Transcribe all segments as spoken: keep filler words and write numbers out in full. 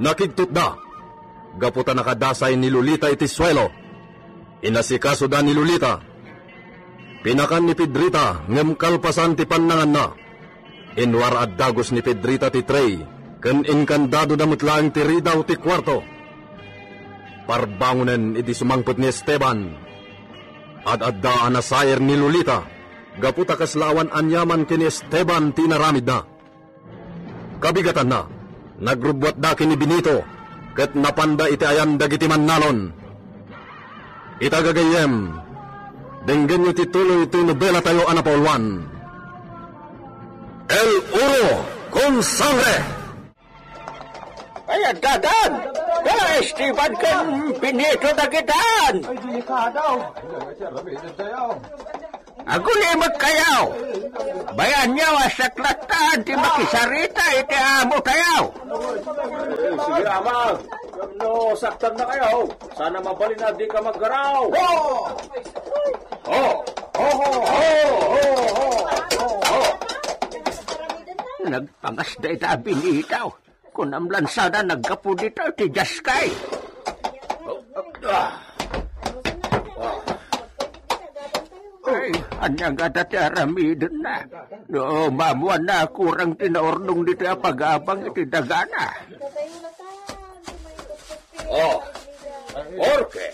Nakigtutda gapu ta nakadasay ni Lolita iti suelo. Inasikasoda ni Lolita. Pinakan ni Pedrita ngem kalpasan ti pannanganna, inwar a dagus ni Pedrita ti tray ken inkandadoda met laeng ti ridaw ti kuarto. Parbangonen idi sumangpet ni Esteban, ad-adda a nasair ni Lolita gapu ta kasla awan aniaman ken ni Esteban ti inaramidna. Kabigatanna, nagrubbuatda ken ni Benito, ket napanda iti ayan dagiti mannalon. Ita gagayyem, denggenyo ti tuloy ti nobelatayo a napauluan, El Oro con Sangre. Ay, addadan! Ka Esteban ken Benito dagitan! Ay, delikado! Agulimek kayo! Bayanyo a saklatan ti makisarita iti amo tayo! Eh, sige, ama. No, saktan na kayo. Sana mabalin a di ka maggaraw. Oh! Oh! Oh! Oh! Oh! Oh! Oh! Nagpangas dayta a Benito. Kunam lan sana naggapu dita ti diaskay. Ah. Ah. Ay, ania ngata ti aramidenna? No, mamuan na kurang ti naurnong dita a pag-abang iti dagana. Oh, Jorge.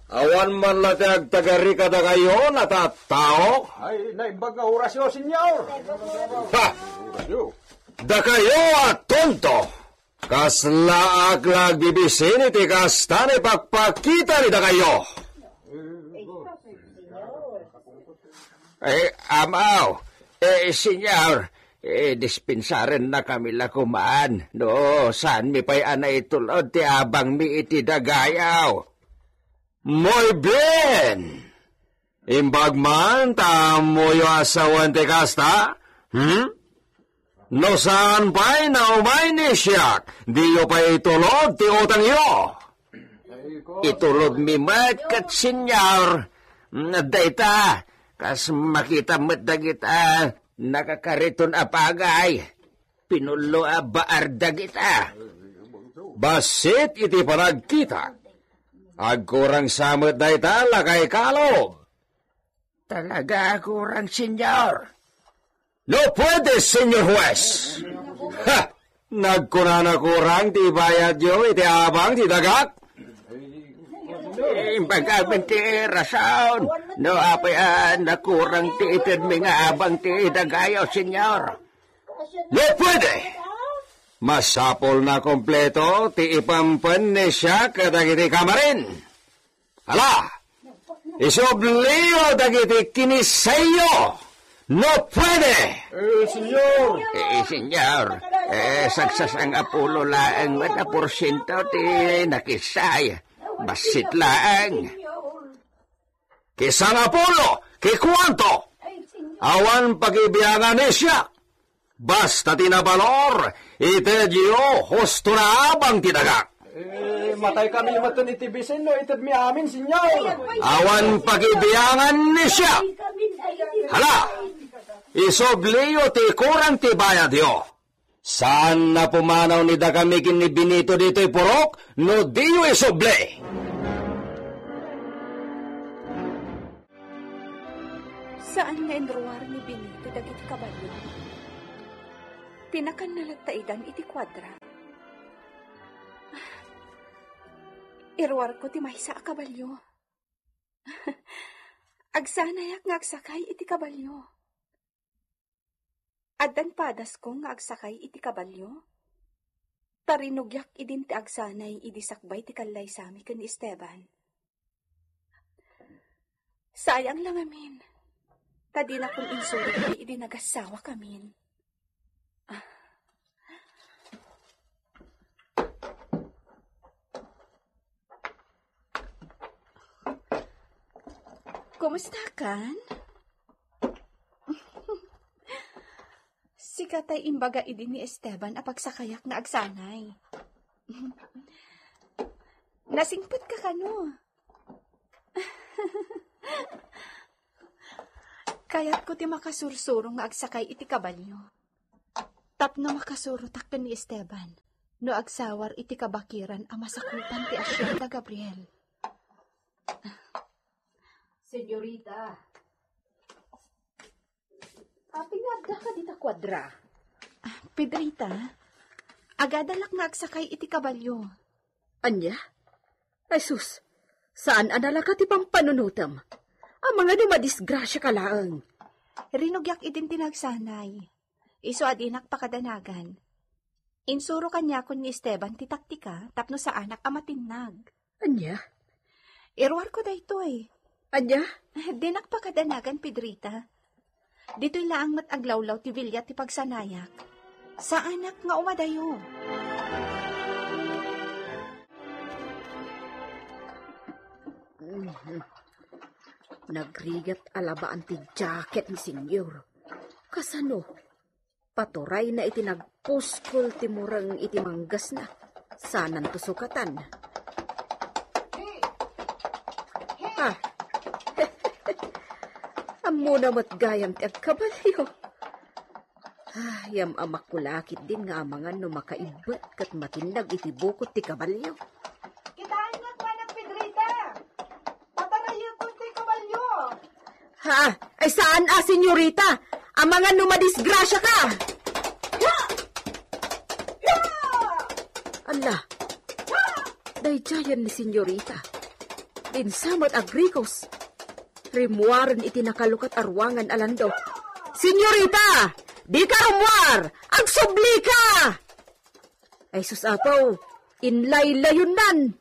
Awan man la ti agtagari kadakayo, natattao? Ay, naimbag nga orasyo, senyor. Ha! Orasyo. Dakayo a tonto! Kaslaak la agbibisin iti kasta nga ipakpakita ni dakayo. Eh, amaw, eh, senyor, eh, dispensarennakami la koman, no, saanmi pay a naitulod ti abangmi iti dagayo. Muy bien! Imbag man ta ammoyo a sawen ti kasta, hmm? No saan pay nga umay ni siak, diyo pay itulod ti utangyo. Itulodmi met ket, senyor, dayta, kas makita met dagita nakakariton a pagay. Pinullo a baar dagita. Bassit iti panagkitak, agkurang sa met dayta, lakay Caleb. Talaga a kurang, senyor. No puede, senyor huwes. Ha! Nagkunana kurang ti bayadyo iti abang ti dagak. Imbagamin ti rason. No apay a nakurang ti itedmi nga abang ti dagayo, senyor. No puede. Masapul nga kompleto ti ipampen ni siak kadagiti kamarin. Ala, isubliyo dagiti kinisayo, no puede! Eh, senyor! Eh, senyor, eh, sagsasangapulo laeng met a porsiento ti nakisay. Bassit laeng. Ki sangapulo, ki kuanto? Awan pagibiangan ni siak. Basta ti nabalor, itedyo husto nga abang ti dagak. Eh, matay kami metten iti bisin no itedmi amin, senyor. Awan pagibiangan ni siak. Hala, isubliyo ti kurang ti bayadyo. Saan a pumanaw ni dakami ken ni Benito ditoy purok no diyo isubli. Saan nga inruar ni Benito dagiti kabalio? Pinakanna latta idan iti kuadra. Iruarko ti maysa a kabalio. Agsanayak nga agsakay iti kabalio. Addan padasko nga agsakay iti kabalio. Tarinugiak idin ti agsanay idi sakbay ti kallaysami ken ni Esteban. Sayang la ngamin, ta dinakon insuroten idi nagassawakamin. Ah. Kumustakan? Sika tay imbaga idi ni Esteban a pagsakayak nga agsanay. Nasingpetka kano? Kayatko ti makasursuro nga agsakay iti kabalio. Tapno makasurotak ken ni Esteban. no agsawar iti kabakiran a masakupan ti asienda, Gabriel. Senyorita, apay nga adda ka dita kuadra? Ah, Pedrita, agadalak nga agsakay iti kabalio. Ania? Ay sus, saan a nalaka ti pampanunotem. Amangan no madisgrasiaka laeng. Rinugiak idin ti nagsanay. Isu a dinak pakadanagan. Insuro kaniakon ni Esteban ti taktika tapno saanak a matinnag. Ania? Iruarko daytoy. Ania? Dinak pakadanagan, Pedrita. Ditoy laeng met aglawlaw ti bilia ti pagsanayak. Saanak nga umadayo. Mhm. Nagrigat a labaan ti jacket ni Senyor. Kasano? Paturayna iti nagpuskol ti mureng iti manggasna. Saananto sukatan. Ah. Ammona met gayam ti agkabalio. Ah, yam a makulakit din nga amangan no makaibbet ket matinnag iti bukot ti kabalio. Kitaennak manak, Pedrita. Patarayek ti kabalio. Ha? Ay saan a, senyorita? Amangan no madisgrasya ka. Ya! Ya! Ala, daydiayen ni senyorita. Dinsa met agrikos. Rimmuaren iti nakalukat a ruangan a lando. Senyorita! Dika rummuar! Agsubli ka! Ay sus, apo, inlaylayonnan.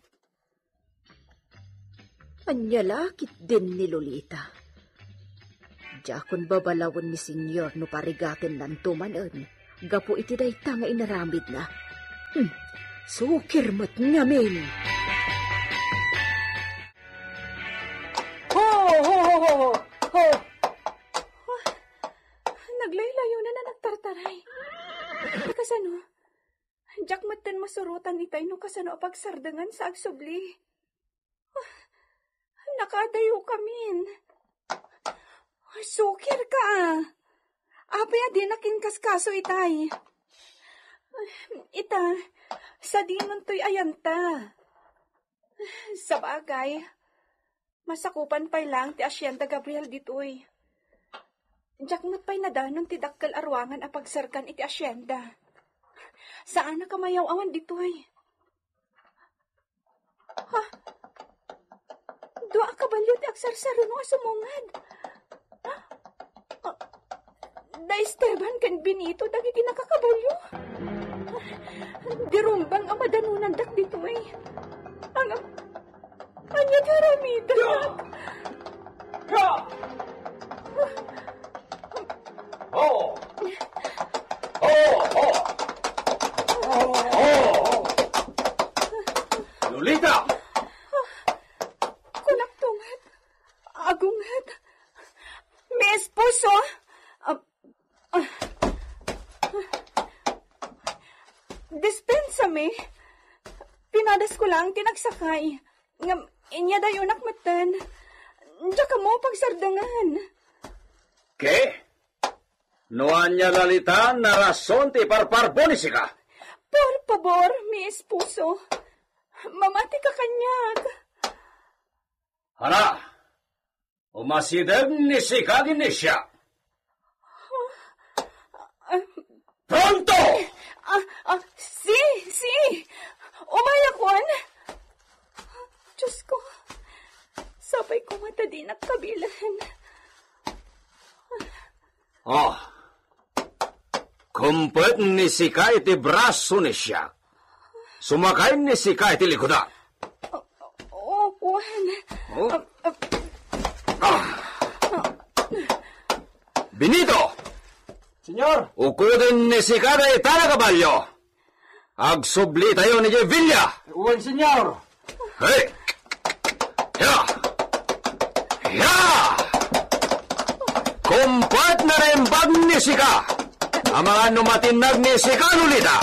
Ania la ketdin ni Lolita? Diakon babalawen ni Senyor no parigatinnanto manen gapu iti dayta nga inaramidna. Hmm, sukir met ngamin. Ho, ho, ho, ho, ho! Naglaylayonan a nagtartaray. Kasano? Diak metten masurotan itay no kasano a pagsardengan sa agsubli. Ah, nakaadayokamin. Sukir ka, ah. Apay a dinak inkaskaso itay? Ita, sadinontoy ayanta. Sabagay, masakupan pay laeng ti Hacienda Gabriel ditoy. Diak met pay nadanon ti dakkel a ruangan a pagserkan iti hacienda. Saanak a mayaw-awan ditoy. Ha? Dua a kabalio ti agsarsaruno a sumungad. Ah, da Esteban ken Benito dagiti nakakabalio. Dirumbang a madanonandak ditoy. Ang, ania ti aramidek? Ya! Ya! Oh! Oh! Oh! Oh! Lolita! Kunak tunget. Agunget. Mi esposo. Ah, ah. Dispensami. Pinadas ko lang ti nagsakay. Ngem, inyadayonak metten. Diak ammo pagsardengan. Ke? No ania, Lolita, narason ti iparparbo ni sika? Por pabor, mi esposo. Mamati ka kaniak. Hala, umasideg ni sika ken ni siak. Pronto! Ah, ah, si, si! Umayakon! Diyos ko, sapay ko nga ta dinak kabilen. Oh, kumpet ni sika iti braso ni siak. Sumakay ni sika iti likudak. O, o, wen. Oh? Ah, ah. Ah. Benito! Senyor! Ukoden ni sika dayta a kabalio. Agsublitayo ni Jevilla. Wen, senyor. Hey! Ya! Ya! Kumpet naimbag ni sika. Amangan no matinnag ni sika, Lolita.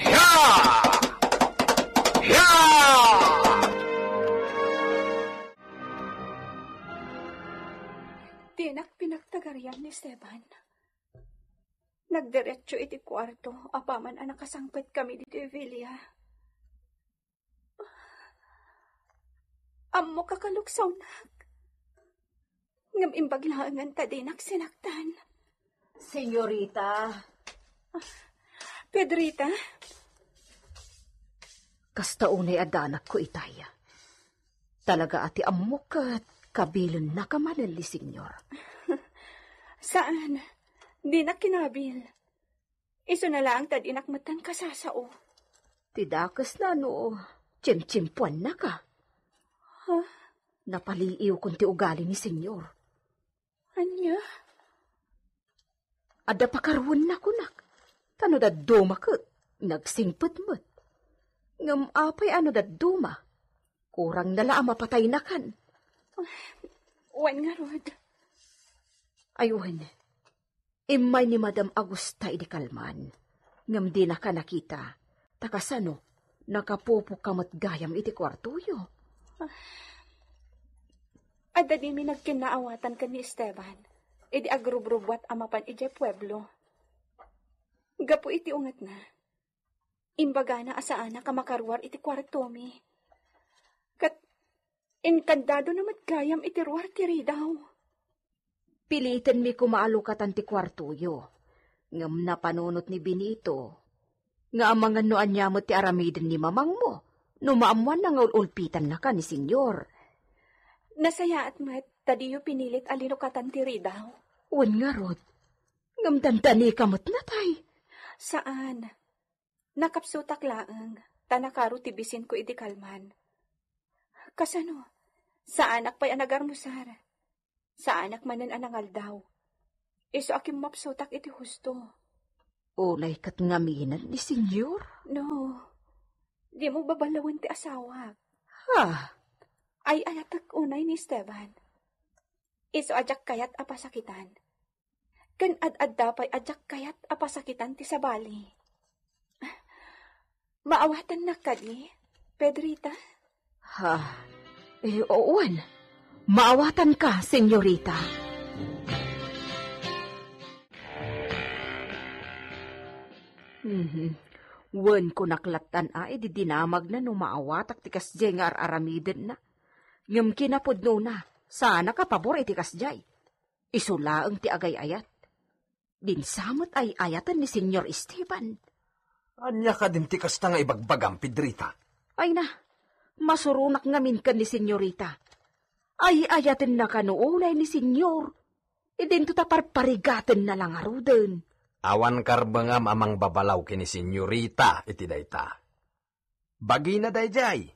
Ya! Ya! Dinak pinagtagarian ni Esteban. Nagdiretso iti kuarto apaman a nakasangpetkami ditoy villa. Ammok a kaluksawnak. Ngem imbag laengen ta dinak sinaktan. Senyorita. Pedrita? Kasta unay a danagko itay. Talaga a ti ammok ket kabilennaka manen ni Senyor. Saan. Dinak kinabil. Isuna laeng ta dinak metten kasasao. Ti dakesna no tsimtsimpuannaka. Ha? Napaliiwkon ti ugali ni Senyor. Ania? Adda pakaruenna kunak. Ta no dadduma ket nagsingpet met. Ngem apay a no dadduma? Kurangna la a mapataynakan. Wen ngarud. Ay, wen. Immay ni Madam Agusta idi kalman, ngem dinaka nakita. Ta kasano, nakapupokka met gayam iti kuartoyo? Adda dimi nagkinnaawatan ken ni Esteban idi agrubrubbuat a mapan idiay pueblo. Gapu iti ungetna, imbagana a saanak a makaruar iti kuartomi. Ket inkandadona met gayam iti ruar ti ridaw. Pilitenmi koma a lukatan ti kuartoyo. Ngem napanunot ni Benito nga amangan no ania met ti aramiden ni mamangmo no maammoanna nga ul-ulpitannaka ni Senyor. Nasayaat met ta diyo pinilit a linukatan ti ridaw. Wen ngarud, ngem dandanika met natay. Saan. Nakapsutak laeng, ta nakaro ti bisinko idi kalman. Kasano? Saanak pay a nagarmusar. Saanak manen a nangaldaw. Isu a kimmapsutak iti husto. Unay ket ngaminen ni Senyor? No, dimo baballawen ti asawak. Ha? Ay-ayatek unay ni Esteban. Isu a diak kayat a pasakitan. Ken ad-adda pay a diak kayat a pasakitan ti sabali. Maawatannak kadi, Pedrita? Ha? Eh, wen. Maawatanka, senyorita. Mhm. Wen, kunak lattan a idi dinamagna no maawatak ti kasdiay nga ar-aramidenna. Ngem kinapudnona, saanak a pabor iti kasdiay. Isu laeng ti agay-ayat. Dinsa met ay-ayaten ni Senyor Esteban. Ania kadin ti kasta nga ibagbagam, Pedrita? Ay na, masuronak ngamin ken ni Senyorita. Ay-ayatenna kano unay ni Senyor. Idinto ta parparigatenna la ngaruden. Awan karbengam a mangbabalaw ken ni Senyorita iti dayta. Bagina daydiay,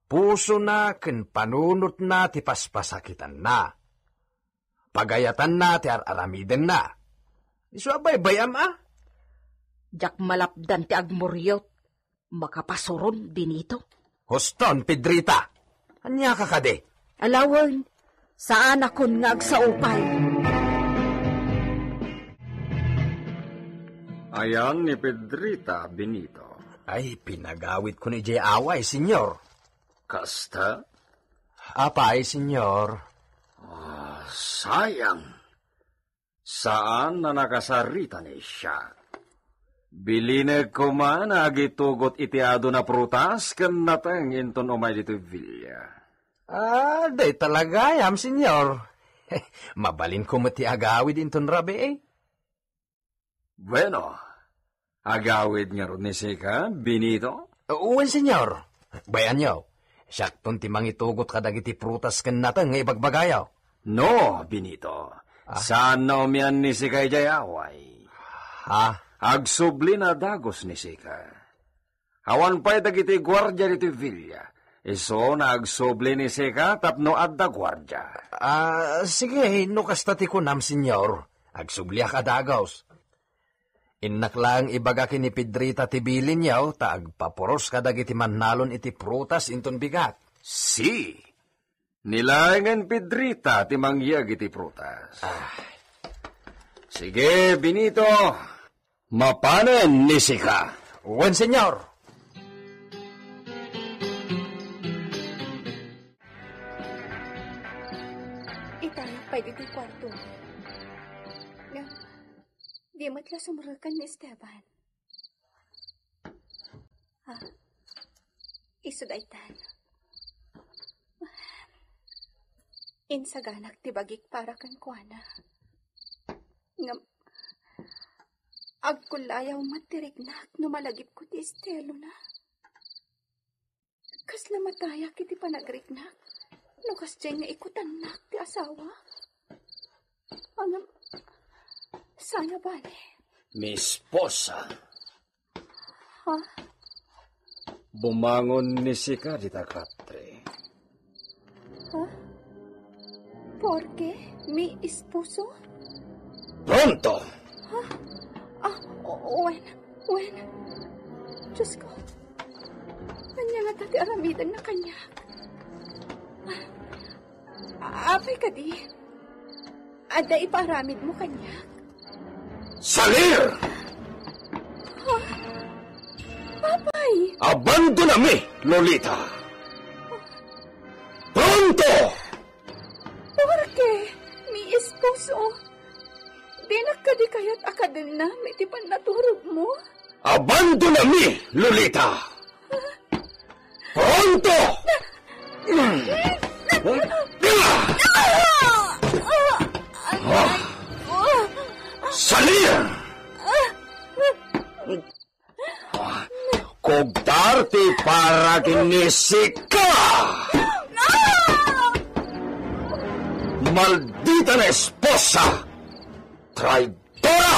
pusona ken panunotna ti paspasakitanna. Pagayatanna ti ar-aramidenna. Isu a baybay-am a? Diak malapdan ti agmuriot. Makapasuron, Benito. Huston, Pedrita. Ania ka kadi? Alawen, saanakon nga agsao pay. Ayan ni Pedrita, Benito. Ay, pinagawidkon idiay away, Senyor. Kasta? Apay, Senyor. Ah, sayang. Saan a nakasarita ni siak. Bilinek koma nga agitugot iti adu a prutas ken nateng inton umay ditoy villa. Ah, dayta la gayam, Senyor. Mabalinko met ti agawid inton rabii. Bueno, agawid ngarud ni sika, Benito? Wen, Senyor. Bay-anyo, siakton ti mangitugot kadagiti prutas ken nateng nga ibagbagayo. No, Benito. Ah. Saan a umian ni sika idiay away? Ha? Agsubli a dagus ni sika. Awan pay dagiti guardia ditoy villa. Isu a agsubli ni sika tapno adda guardia. Ah, sige, no kasta ti kunam, Senyor. Agsubliak a dagus. Innak laeng ibaga ken ni Pedrita ti bilinyo ta agpapuros kadagiti mannalon iti prutas inton bigat. Si, ni laengen Pedrita ti mangyeg iti prutas. Ah. Sige, Benito, mapanen ni sika. Wen, Senyor. Itayak pay ditoy kuarto. Nga, Di met la sumrekan ni Esteban. Ah, isu daytan. Insaganak ti bagik para kenkuana. Ngem, agkullayaw met ti riknak no malagipko ti estelona. Kasla matayak iti panagriknak no kasdiay nga ikutannak ti asawa. Ngem, sana bale. Mi esposa. Ha? Bumangon ni sika dita, Katri. Ha? Porke, mi esposo? Pronto! Ha? Ah, o-, wen, wen. Diyos ko. Ania ngata ti aramidenna kaniak? Ah, apay kadi? Adda ipaaramidmo kaniak? Salir! Ha? Apay? Abandonami, Lolita! Pronto! Porke, mi esposo, dinak kadi kayat a kadennam iti pannaturogmo? Abandonami, Lolita! Pronto! Ah! Salir! Kugtar ti para ken ni sika! Maldita na esposa! Traidora!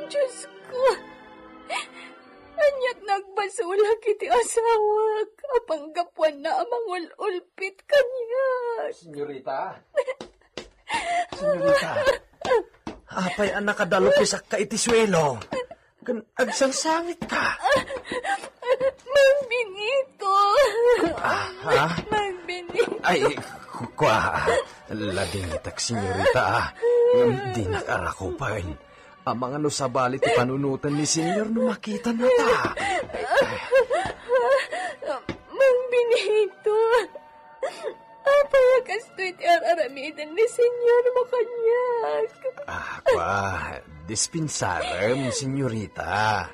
Diyos ko! Ania't nagbasolak iti asawak a panggapuanna a mangul-ulpit kaniak? Senyorita? Senyorita, apay a nakadalupisakka iti suelo? Ken agsangsangitka? Mang Benito! Ah, ha? Mang Benito! Ay, ku-, kua, ladingitak, senyorita, ah. Dinak a rakupen. Amangan no sabali ti panunoten ni Senyor no makitanata. Mang Benito, apay a kastoy ti ar-aramiden ni Senyor mo kaniak? Ah, kua, dispensarem, senyorita.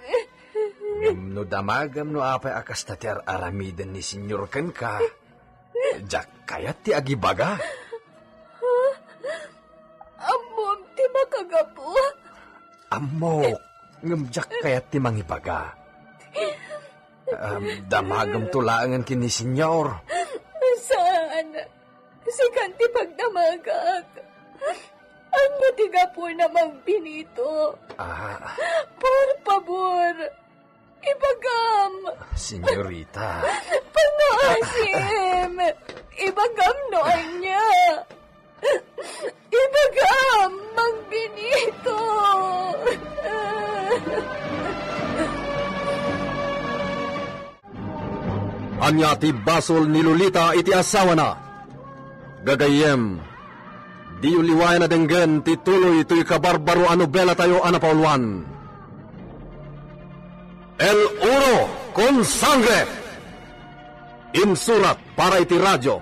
Ngem no damagem no apay a kasta ti ar-aramiden ni Senyor kenka, diak kayat ti agibaga. Ammom ti makagapu? Ammok, ngem diak kayat ti mangibaga. Ah, damagem to laengen ken ni Senyor. Saan? Sikan ti pagdamagak. Ania ti gapuna, Mang Benito? Ah. Por pabor, ibagam. Senyorita. Pangaasim. Ibagam no ania. Ibagam, Mang Benito. Ania ti basol ni Lolita iti asawana? Gagayyem, diyo liwayan a denggen ti tuloy toy kabarbaro a nobelatayo a napauluan, El Oro con Sangre. Insurat para iti radio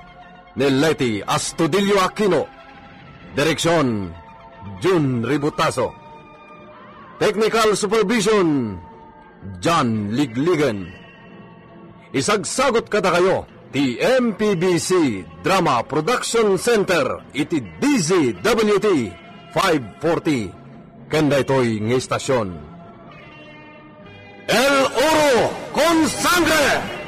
ni Leti Astudillo Aquino. Direksion, Jun Ributaso. Technical supervision, John Ligligen. Isagsagut kadakayo ti M P B C Drama Production Center iti D Z W T five forty. Ken daytoy nga istasyon, El Oro con Sangre!